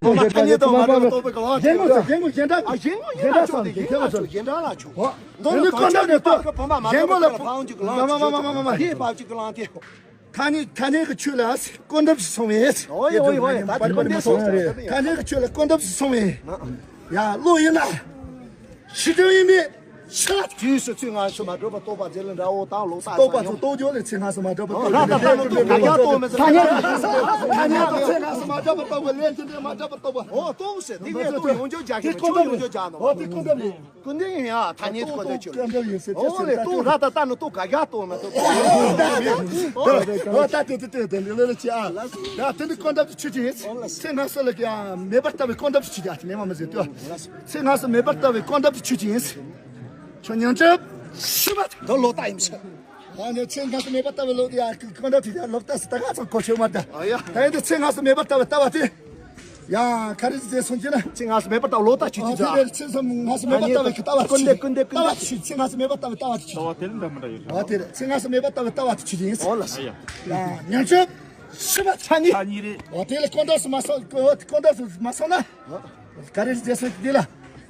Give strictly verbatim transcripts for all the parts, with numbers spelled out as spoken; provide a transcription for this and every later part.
ཐ་སྙད་དང་མ་འདྲ་བའི་རྟོག་པའི་གླང་ཆེན། གཞན་ངོ་ཟེར། གཞན་ངོ་གཞན་འདྲ། ཨ། གཞན་ངོ་ཡིན་ན་ཆོག་སྟེ། གཞན་ལ་ཆོག་གཞན་འདྲ་ལ་ཆོག་འདི་ནི་ཁོ་འདྲ་ནི་ལྟོས། གཞན་ངོ་ལ་ཕ་ཝང་གཅིག་གི་གླང་ཆེན། མ་མ་མ་མ་མ། འདི་ཕ་གཅིག་གི་གླང་དེ། ཐ་སྙད་ཐ་སྙད་ཀྱི་ཆོས་ལ་ཀུན་རྫོབ་སུ་སོང་བས། ཨོ་ཡ་ཨོ་ཡ་ཨོ་ཡ། ད་དེ་ཀུན་རྫོབ་སོང་། ཐ་སྙད་ཀྱི་ཆོས་ལ་ཀུན་རྫོབ་སུ་སོང་བས། ཡ་བློ་ཡིན་ན། ཕྱི་དོན་ཡིན་པས་ཕྱི་ལ། དུས་སུ་ཚེ་སྔ་ཕྱི་མ་གྲུབ་པ་རྟོགས་པ་རྗེས་ལ་འདྲ་བོ་དང་ལོག་ལྟ། རྟོགས་པ་ཚོ་རྟོགས་བརྗོད་ལས་ཚེ་སྔ་ཕྱི་མ་གྲུབ་པ་རྟོགས། ར་ད་ལྟ་ནི་རྟོགས་ག་རྒྱ་རྟོགས་མི་ཚེ། ཐ་སྙད་ཐ་སྙད་དུ་ཚེ་སྔ་ཕྱི་མ་གྲུབ་པ་རྟོགས་པ་ལས་དེ་འདྲའི་མ་གྲུབ་པ་རྟོགས་པ། ཨོ་རྟོགས་ཟེར། དེ་ངས་རྟོགས་ཡོངས་རྫོགས་རྒྱག་གི་མི་ཆོག་ཡོངས་རྫོགས་རྒྱག་ནོ། ཨོ་དེ་ཀུན་རྫོབ་ཡིན། ཀུན་རྫོབ་ཡིན་ཡ། ཐ་སྙད་ཀུན་རྫོབ་ཆོས། ཨོ་ལེ་རྟོགས། ར་ད་ལྟ་ནི་རྟོགས་ག་རྒྱ་རྟོགས་མ་རྟོགས། ཨོ་ད་དེ་དེ་དེ་དེ་ལེ་ལེ་ལེ་ཆེ་ཨ། ཡ་དེ་ནི་ཀུན་རྫོབ་ཀྱི་ཆོས་ཅན། ཚེ་སྔ་ཕྱི་ལ་ཀྱང་མེད་པར་ལྟ་བའི་ཀུན་རྫོབ་ཀྱི་ཆོས་ཅན། ཨ་ཅི་མེད་མ་མི་ཟེར་དུས། ཚེ་སྔ་ཕྱི་མེད་པར་ལྟ་བའི་ཀུན་རྫོབ་ཀྱི་ཆོས་ཅན། ཁྱོད་ཉམས་ཆག་ཤི་བ་དང་ལོག་ལྟ་ཡིན་ཟེར། ཨ་ནི་ཚེ་སྔ་ཕྱི་མེད་པར་ལྟ་བའི་ལོག་ཡ་ཀུན་རྫོབ་ཀྱི་ལོག་ལྟ་ཟེར་ད་ང་ཚོ་གོ་ཆོད་མ་ད། ཨ་ཡ། ད་ཡིན་དུས་ཚེ་སྔ་ཕྱི་མེད་པར་ལྟ་བའི་ལྟ་བ་དེ། ཡ་ག་རེ་ཟེར་སོང་ཅི་ན། ཚེ་སྔ་ཕྱི་མེད་པར་ལྟ་བའི་ལོག་ལྟ་ཆོས་ཅན། ཨ་དེ་ཚེ་སྔ་ཕྱི་མེད་པར་ལྟ་བའི་ལྟ་བ་ཀུན་ལྡན་ཀུན་ལྡན་ཀུན་ལྡན་ལྟ་བ་ཆོས། ཚེ་སྔ་ཕྱི་མེད་པར་ལྟ་བའི་ལྟ་བ་ཆོས། ཨ་དེ་ཚེ་སྔ་ཕྱི་མེད་པར་ལྟ་བའི་ལྟ་བ་ཆོས་ཅན། ཨོ་ལ། ཡ་ཉམས་ཆག་ཤི་བ་ཐ་སྙད། ཐ་སྙད་རེད། ཨོ་དེ་ལ་ཀུན་རྫོབ་སུ་མ་སོང་། ཀུན་རྫོབ་སུ་མ་སོང་ན། ག་རེ་ཟེར་སོང་ཅི་དེ་ལ།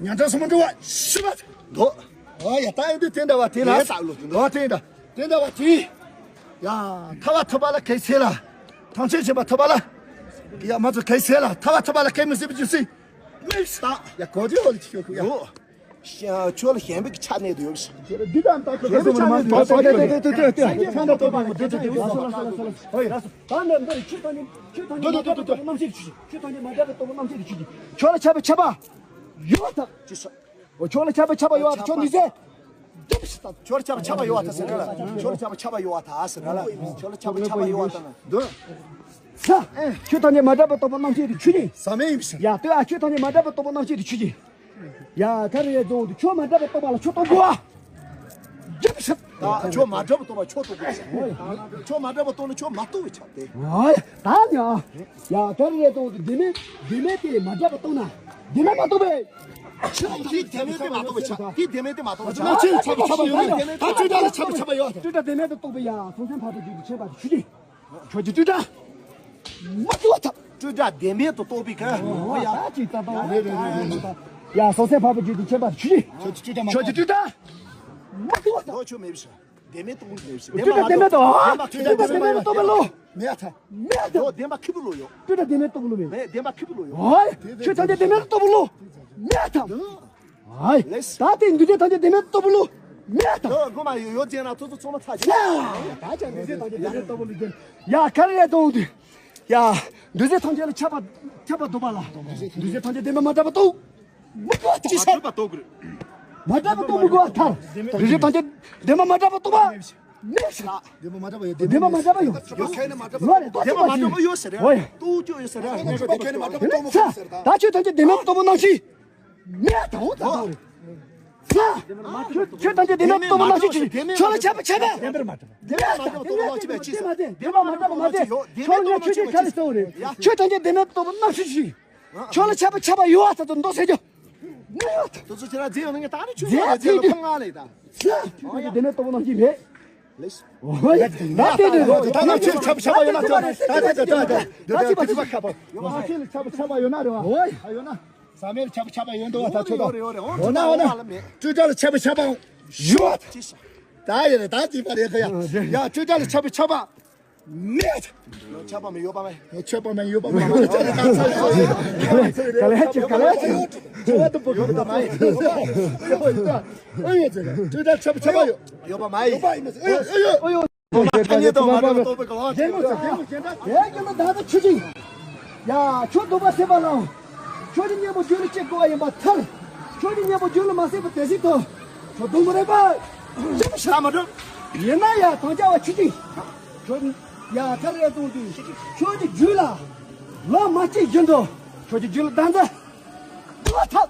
ཉམས་ཆག་སུ་མི་འགྲོ་བ་ཤི་བ་འདོད། ཨོ་ཡ་ད་ཡིན་དུས་དེ་འདྲ་བ་དེ་ལ། ཨོ་དེ་འདྲ། དེ་འདྲ་བ་དེ། ཡ་ཐར་པ་ཐོབ་པ་ལ་གལ་ཆེ་ལ། ཐམས་ཅད་མཁྱེན་པ་ཐོབ་པ་ལ། ཡ་མ་ཚོ་གལ་ཆེ་ལ། ཐར་པ་ཐོབ་པ་ལ་གལ་མི་སྲིད་པའི་རྒྱུ་མཚན་མེད་ས། ཡ་གོ་རྒྱུ་ཡོད་ལ་ཅི་ཤོད་ཁུ་ཡ། ཡོ། ཤ་ཁྱོད་ལ་ཞེན་པའི་ཆ་གནས་དུ་ཡོད་ས། འདི་དང་ད་ཁོ་ཁོ་སོང་མ་ཐོབ་པ་ལ་དེ་དེ་དེ་དེ་དེ་ཚང་ད་ཐོབ་པ་དེ་དེ་དེ་ཡོད་ས། ཧོ་ཡ། ད་ནི་འདི་ཁྱོད་ཐམས་ཅད་ཁྱོད་ཐམས་ཅད་མ་འདྲ་བའི་རྟོག་པ་རྣམ་ཤེས་ཀྱི་ཆོས་ཅན། ཁྱོད་ཐམས་ཅད་མ་འདྲ་བའི་རྟོག་པ་རྣམ་ཤེས་ཀྱི་ཆོས་ཅན། ཁྱོད་ལ་ཁྱབ་པའི་ཁྱབ་པ་ཡོད་ཐལ། ཅི་ས། འོ་ཁྱོད་ལ་ཁྱབ་པའི་ཁྱབ་པ་ཡོད་ཐལ། ཁྱོད་འདི་ཟེར། ཁྱོད་ལ་ཁྱབ་པའི་ཁྱབ་པ་ཡོད་ཐལ་ཟེར་ག་ལ། ཁྱོད་ལ་ཁྱབ་པའི་ཁྱབ་པ་ཡོད་ཐལ་ཟེར་ག་ལ། ཁྱོད་ལ་ཁྱབ་པའི་ཁྱབ་པ་ཡོད་ཐལ་ན། འདི། ས། ཁྱོད་ཐམས་ཅད་མ་འདྲ་བའི་རྟོག་པ་རྣམ་ཤེས་ཀྱི་ཆོས་ཅན། ས་མེད་ཡིན་ཟེར། ཡ་ལྟོས་ཨ། ཁྱོད་ཐམས་ཅད་མ་འདྲ་བའི་རྟོག་པ་རྣམ་ཤེས་ཀྱི་ཆོས་ཅན། ཡ་ག་རེ་རེད་དོ། ཁྱོད་མ་འདྲ་བའི་རྟོག་པ་ལ་ཁྱོད་རྟོག་དགོས་ཨ། རྒྱུ་མཚན། ད་ཁྱོད་མ་འདྲ་བའི་རྟོག་པ་ཁྱོད་རྟོག་དགོས་ས། ཁྱོད་མ་འདྲ་བའི་རྟོག་ན་ཁྱོད་མ་རྟོགས་པའི་ཆ་དེ། ཨ་ཡ་ད་ནི་ཨ། ཡ་ག་རེ་རེད་དོ། བདེན་མེད་བདེན་མེད་དེ་མ་འདྲ་བའི་རྟོག་ན་བདེན་མེད་མ་རྟོགས་པས། ཁྱོད་དེ་བདེན་མེད་དེ་མ་རྟོགས་པའི་ཆ། དེ་བདེན་མེད་དེ་མ་རྟོགས་པའི་ཆ། ད་ཁྱོད་ལ་ཁྱབ་པའི་ཁྱབ་པ་ཡོད་ན། ད་ཁྱོད་ལ་ཁྱབ་པའི་ཁྱབ་པ་ཡོད་ན། སྤྲོས་བྲལ་བདེན་མེད་དུ་རྟོགས་པའི་ཡ་སོང་ཚེ་འཕགས་པའི་རྒྱུད་ཀྱི་ཁྱད་པར་དུ་ཆུད་ཅིང་། ཁྱོད་ཀྱི་སྤྲོས་བྲལ། མ་རྟོགས་ཐབས། སྤྲོས་བྲལ་བདེན་མེད་དུ་རྟོགས་པའི་ཁ། འོ་ཡ། ད་ཅིག་ད་ད། རེད་རེད་རེད་རེད། ཡ་སོ་སོའི་འཕགས་པའི་རྒྱུད་དུ་ཁྱད་པར་ཆུ་ཡི། ཁྱོད་ཀྱི་སྤྲོས་བྲལ་མ། ཁྱོད་ཀྱི་སྤྲོས་བྲལ། མ་རྟོགས་ཐབས། ཁྱོད་མེད་པའི་ཕྱིར། བདེན་མེད་རྟོགས་མེད་པའི་ཕྱིར། སྤྲོས་བྲལ་བདེན་མེད་དུ། བདེན་པ་ཁེ་བདེན་པ་ཁེ་བདེན་མེད་རྟོགས་པའི་བློ། མེད་ཐབས། མེད་ཐབས། ཁྱོད་བདེན་པ་ཁེ་བུ་བློ་ཡོད། སྤྲོས་བྲལ་བདེན་མེད་རྟོགས་པའི་བློ་མེད། མེད། བདེན་པ་ཁེ་བུ་བློ་ཡོད། འོ། ཁྱོད་ཐམས་ཅད་བདེན་མེད་རྟོགས་པའི་བློ། མེད་ཐབས། ཨ། ལེས། ད་དེ་འདུས་བྱས་ཐམས་ཅད་བདེན་མེད་རྟོགས་པའི་བློ་མེད་དམ། ཡོད་སྒོ་མ་ཡོད་ཡོད་ཅེ་ན་ཐུ་ཚོ་ཚང་མ་ཚ་ཅེ། ཡ། ད་ཅང་འདུས་བྱས་ཐམས་ཅད་བདེན་མེད་རྟོགས་པའི་བློ་ཅན། ཡ་ག་རེ་རེད་དོ་འདི། ཡ། འདུས་བྱས་ཐམས་ཅད་ལ་ཁྱབ་པ་ཁྱབ་པ་འདོད་པ་ལ། འདུས་བྱས་ཐམས་ཅད་བདེན་པ་མ་འདྲ་བ་རྟོགས། མི་དགོས་ཐལ། ཅི་ས། མ་འདྲ་བ་རྟོགས་དགོས། མ་འདྲ་བ་རྟོགས་མི་དགོས་ཐལ། འདུས་བྱས་ཐམས་ཅད་བདེན་པ་མ་འདྲ་བ་རྟོགས་པ། མེད་ས། བདེན་པ་མ་འདྲ་བ་ཡོད། བདེན་པ་མ་འདྲ་བ་ཡོད། ཡོད་ཁྱེད་ནི་མ་འདྲ་བ། ལོ་རེ་ཏོག་ཙམ་མ་བདེན་པ་མ་འདྲ་བ་ཡོད་ཟེར་ར། ཨོ་ཡ། ཏོག་ཙམ་ཡོད་ཟེར་ར། ཁྱེད་ནི་མ་འདྲ་བ་རྟོགས་མི་དགོས་ཟེར་ད། ད་ཁྱོད་ཐམས་ཅད་བདེན་པ་རྟོགས་པ་རྣམ་ཤེས། མེད་དང་འོ་ད་ད་རེད། ས། ཁྱོད་ཁྱོད་ཐམས་ཅད་བདེན་པ་རྟོགས་པ་རྣམ་ཤེས་ཀྱིས་ཁྱོད་ལ་ཁྱབ་པ་ཁྱབ་པས། བདེན་པ་མ་འདྲ་བ་རྟོགས་པ་རྣམ་ཤེས་ཀྱིས། བདེན་པ་མ་འདྲ་བ་མ་བདེན། ཁྱོད་ལ་ཁྱོད་ཀྱིས་ག་རེ་གསུངས་རེད། ཁྱོད་ཐམས་ཅད་བདེན་པ་རྟོགས་པ་རྣམ་ཤེས་ཀྱིས། ཁྱོད་ལ་ཁྱབ་པ་ཁྱབ་པ་ཡོད་ཨ་ད་དུ་མདོ་ཟེར་རྒྱུ། མ་ཡོད་ད། དུ་ཚོ་ཁྱེད་རང་རྫས་ཡོད་ན་ངས་ད་ནི་ཆུ་རྫས་ཡོད་རྫས་ལ་ཕ་ང་ལས་ད། ཁྱོད་ཀྱི་བདེན་པ་རྟོགས་པ་རྣམ་ཤེས་མེད། ལེས། ཨོ་ཡ། ད་དེ་འདྲ་ད་ད་ཁྱེད་ཁྱབ་ཁྱབ་ཡོད་ན་ད་ད་ད་ད་ད་ད་ཁྱེད་ཁྱབ་ཁྱབ་ཡོད་ན་རེད་བ། ཨོ་ཡ། ཡོད་ན། ས་མེད་ཁྱབ་ཁྱབ་ཡོད་འདུག་བ་ད་ཚོད་ད། ཡོད་རེད་ཡོད་རེད། འོ་ན་འོ་ན། སྤྲོས་བྲལ་ལ་ཁྱབ་པའི་ཁྱབ་པ་ཡོད། ད་ཡོད་རེད་ད་ཅི་པ་རེད་ཁ་ཡ། ཡ་སྤྲོས་བྲལ་ལ་ཁྱབ་པའི་ཁྱབ་པ། མེད། ཁྱབ་པ་མེད་ཡོད་པ་མེད། ཁྱབ་པ་མེད་ཡོད་པ་མེད། ག་ལེ་ཅི་ག་ལེ་ཅི། ཁྱབ་པ་དུ་པོ་ཡོད་པ་མེད། ཨེ་ཡོད་ཟེར། སྤྲོས་བྲལ་ཁྱབ་པའི་ཁྱབ་པ་ཡོད། ཡོད་པ་མེད། ཨེ་ཡོད་ཨེ་ཡོད། ཨེ་ཡོད། ཐ་སྙད་དང་མ་འདྲ་བའི་རྟོག་པའི་གླང་ཆེན། དེ་ཡོད་ཀྱང་ད་ཆུ་ཅིག་ཡ་ཁྱོད་སྡུག་པ་སེལ་བ་ལའང་། ཁྱོད་ཀྱི་གཉེན་པོ་རྒྱུད་ལ་སྐྱེ་དགོས་པ་ཡིན་པར་ཐལ། ཁྱོད་ཀྱི་གཉེན་པོ་རྒྱུད་ལ་མ་སྐྱེས་པ་དེ་སྲིད་དུ། ཁྱོད་སྡུག་པ་རེད་པ། ཅི་མི་ཤེས། ད་མ་འགྲོ། ཡིན་ན་ཡ་དང་རྒྱ་བ་ཆུ་ཅིག་ཁྱོད་ཡ་ཁ་རེ་གཏོང་དུས། ཁྱོད་ཀྱི་རྒྱུད་ལ། ལོ་མ་སྐྱེས་བཞིན་དུ། ཁྱོད་ཀྱི་རྒྱུད་ལ་ད་འཛད། སྡུག་པ་ཐལ།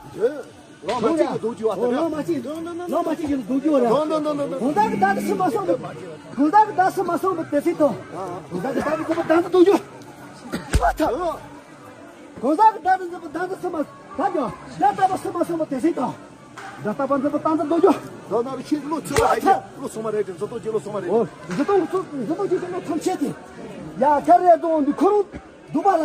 ལོ་མ་གཅིག་གི་སྡུག་རྒྱུ་བ་དེ་འདྲ། ལོ་མ་གཅིག་ལོ་མ་གཅིག་གི་སྡུག་རྒྱུ་བ་རེད། དོ་དོ་དོ་དོ་དོ། གང་ཟག་གི་བདག་ཏུ་སུ་མ་སོང་བ། གང་ཟག་གི་བདག་སུ་མ་སོང་བ་དེ་སྲིད་དོ། གང་ཟག་གི་བདག་ཏུ་འཛིན་པ་བདག་ཏུ་སྡུག་རྒྱུ། སྡུག་པ་ཐལ། གང་ཟག་གི་བདག་ཏུ་འཛིན་པ་བདག་ཏུ་སུ་མ། ད་ཀྱང་སྒྲ་རྟག་པ་སུ་མ་སོང་བ་དེ་སྲིད་དོ། སྒྲ་རྟག་པ་འཛིན་པ་བདག་ཏུ་སྡུག་རྒྱུ། དོ་ན་རི་ཁྱི་བློ་ཚོ་ར་ཧེ་ཀྱི་བློ་སོང་མ་རེད་དེ་གཟུ་ཏོ་ཀྱི་བློ་སོང་མ་རེད། འོ་གཟུ་ཏོ་གི་གཟུ་ཏོ་ཀྱི་བློ་ཐམས་ཅད་དེ། ཡ་ཁ་རེ་དོ་འདི་ཁོ་རང་སྡུག་པ་ལ།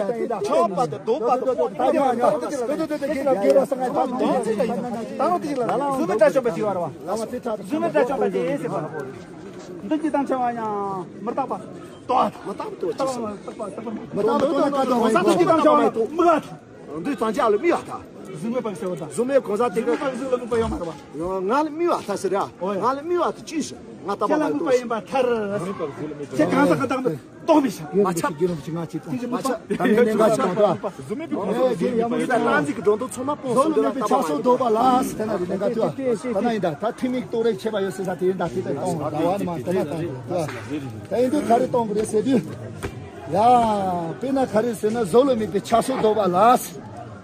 ཡ་དེ་ཆོག་པ་དང་འདོད་པ་དང་དཔོག་ད་ཡ་ཡ་དེ་དེ་དེ་དེ་དེ་དེ་དེ་ད་རུང་དེ་ལ་བཟོ་མི་དྲ་ཆོག་པ་ཅིག་ཡོད་རེད་བ། བཟོ་མི་དྲ་ཆོག་པ་དེ་ཟེར་བ། འདི་ཅི་དང་ཆ་བ་ཡང་མི་རྟག་པ། རྟག་པ་མི་རྟག་པ་རྟག་པ་མི་རྟག་པ་རྟག་པ་མི་རྟག་པ་རྟག་པ་མི་རྟག་པ་མི་རྟག་པ་མི་རྟག་པ་མི་རྟག་པ། འདི་གཙང་ཆ་ལ་མི་ཡ་ད། བཟོ་མི་པ་ཟེར་བ་ད། བཟོ་མི་གང་ཟག་དེ་ག། བཟོ་མི་པ་ཟེར་ལ་མི་པ་ཡོད་མ་རེད་བ། ང་ལ་མི་ཡ་ད་ཟེར་ཡ། ང་ལ་མི་ཡ་ད་ཅི་ཟེར། ང་ལྟ་བ་ལ་མི་པ་ཡིན་པ་ཐར། ཁྱེད་གང་ཟག་གི་བདག་མི་རྟོགས་མི་ཤེས། མ་ཆག་རྒྱུ་རུ་ཅི་ང་ཅི་དང་། མ་ཆག་ད་ནི་གནད་འགག་ཅིག་དང་ད། བཟོ་མི་པ་ཡ་མ་ཡིན་ན་ལྷ་འཛིན་གྱི་སྒྲོ་འདོགས་ཚང་མ་སྤོང་སོང་། འདི་ལ་ལྟ་བ་ལ་ཆགས་སོགས་ལྡོག་པ་ལ་ཟེར་ན་དེ་གནད་འགག་ཅིག་ད་ན་ཡིན་ད། ད་ཐིམ་མིག་རྟོགས་རེག་ཆེ་བ་ཡོད་ཟེར་ས་དེ་ཡིན་ད། དེ་ལྟར་གཏོང་བ་ལ་བ་ནི་མ་དེ་ལ་གཏོང་བ་ད་ཡིན་དུས་ག་རེ་གཏོང་དགོས་རེད་ཟེར་དུས། ཡ། དཔེར་ན་ག་རེ་ཟེར་ན་བཟོ་ལ་དམིགས་པའི་ཆགས་སོགས་ལྡོག་པ་ལ།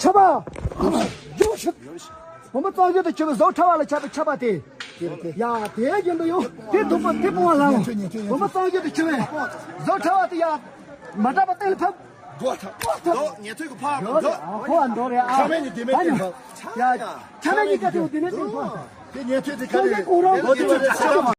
ཆད་པ། བོད་མི་གཙང་ཤོས་དུ་གྱུར་པའི་བཟོ་ཁྲ་བ་ལ་ཆད་པའི་ཆད་པ་དེ། ཡ་དེ་བཞིན་དུ་ཡང་དེ་ཐུབ་པ་དེ་སྤོང་བ་ལ་བོད་མི་གཙང་ཤོས་དུ་གྱུར་པའི་བཟོ་ཁྲ་བ་དེ་ཡ་མ་དྲག་པ་གཏན་ལ་ཕབ། འགྲོ་ཐབས་འགྲོ་ཉན་ཐོས་ཀྱི་ཕ་འགྲོ་འགྲོ་རེད་ཨ་ཕ་ཉི་དེ་མེད་ཨ་ཉོ་ཡ་ཕ་ཉི་ཀ་དེ་འོ་དེ་ནས་གཏན་ཕབ། དེ་ཉན་ཐོས་དེ་ག་རེ་རེད། ཁོང་ཚོ་ཁོ་རང་གི་ཆོས་ཆོས་ཆོས།